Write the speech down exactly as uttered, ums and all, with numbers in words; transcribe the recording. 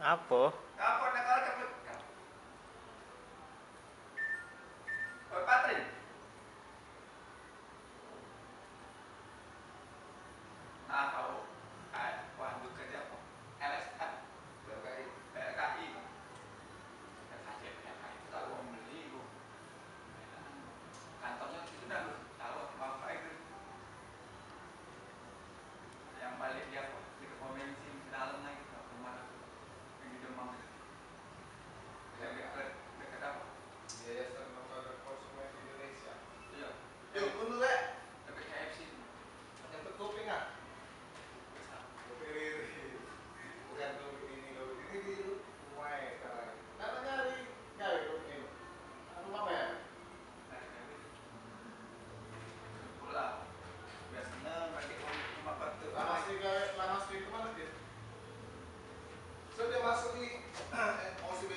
Apo? Apo nak kalah cepet? Oi, Patrin. Nah, kau, eh, wah, buka dia apa? L S M. P L K I. P L K I. P L K I, P L K I itu tak uang beli, Bu. Kantornya situ dah, Bu. Tahu apa itu? Yang balik dia apa? Di pom bensin ke dalam lagi, ke rumah aku. Yang di Demang itu. Yang dekat, dekat apa? Yayasan Lembaga Konsumen Indonesia. Iya. Yuk, dulu, Rek. Dekat K F C itu. Yang kopi, ah? Kopi Riri. Bukan kopi ini, kopi ini di rumah ya sekarang. Karena nyari, nyari kopi ini. Anu apa ya? Lama sih gawe, lama sih kemana dia? So, dia masuk di, eh, O C B